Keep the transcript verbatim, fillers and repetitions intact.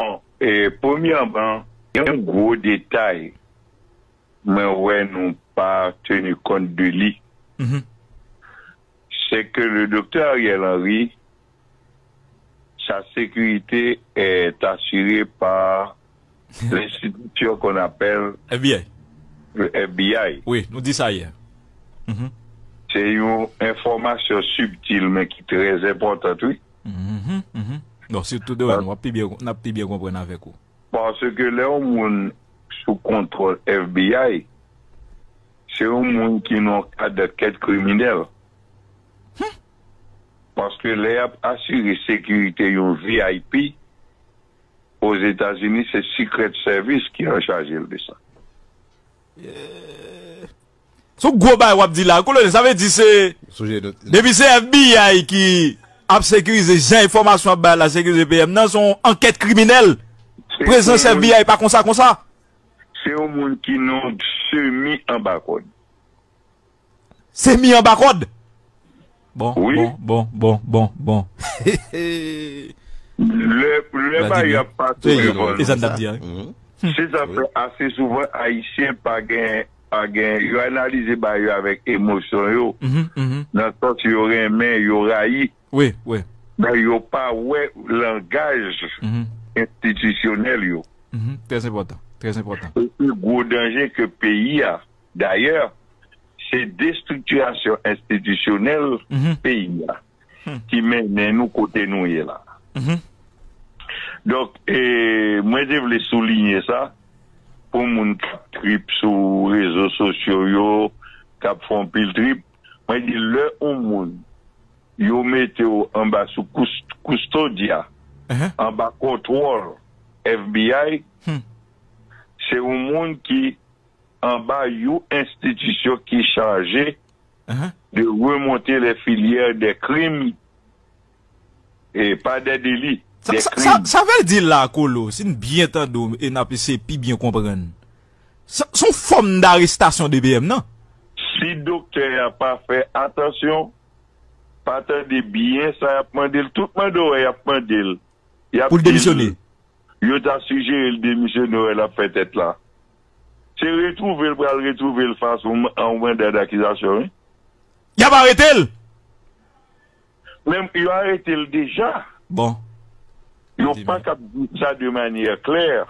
Bon, e, premyèman, yon gwo detay mwen wè nou pa teni kont de li, Mhm. se ke le doktè Ariel Henry, sa sekirite est asire pa l'institution qu'on appelle F B I. le F B I. Wi, nou di sa yè. Mhm. Se yon enfòmasyon sibtil, men ki trè enpòtan, wi. Mhm, mhm. Bon, sitou de wè, nou ap pi byen, n ap pi byen konprann avèk ou. Paske lè yon moun sou kontwòl F B I, se yon moun ki nan kad ankèt kriminèl. Paske lè y ap asire sekirite yon V I P Ozetazini, se Secret Service ki an chaje l de sa. Se yon gwo bagay w ap di la, kolonèl, sa vle di se depi se F B I ki ap sekirize jan enfòmasyon ap bay la, sekirize P M nan, se yon ankèt kriminèl. Prezans F B I pa konsa konsa. Se yon moun ki nan semi anba kòd. Semi anba kòd. Bon, Wi. bon, bon, bon, bon, bon. Lè lè bagay ap pase devan E sa n t nou, ap di a. se sa fè ase souvan Ayisyen pa gen pa gen yo analize bagay yo avèk emosyon yo, Mhm, mhm. Nan sans yo renmen, yo rayi, Wi, wi. Men yo pa wè langaj Mhm. enstitisyonèl yo. Mhm. Trè enpòtan. Trè enpòtan. E pi gwo danje ke peyi a, dayè, se destriktirasyon enstitisyonèl Mhm. peyi a Hmm. ki mennen nou kote nou ye la. Mhm. Donk, e, mwen te vle soulinye sa pou moun k ap trip sou rezo sosyo yo, k ap fè yon pil trip. Mwen di lè yon moun yo mete w anba sou kous- kustodya, Mhm. anba kontwòl F B I, Hmm. se yon moun ki anba yon enstitisyon ki chaje Mhm. de remonter les filières des crimes et pas des délits, Sa, des sa, crimes. Sa, sa vle di la, Kolo, si n byen tande w e n ap eseye pi byen konprann, sa, se yon fòm darestasyon de P M nan. Si doktè a pa fè atansyon, pa tande byen sa y ap mande l, tout mande w y ap mande l. Y ap Pou l di l, demisyone. Yo ta sijere l demisyone, wè l ap fè tèt la. Se retwouve l pral retwouve l fas a yon manda dakizasyon, wi. Y ap arete l. Men yo arete l deja. Bon. Yo Di pa men. K ap di sa de manyè klè.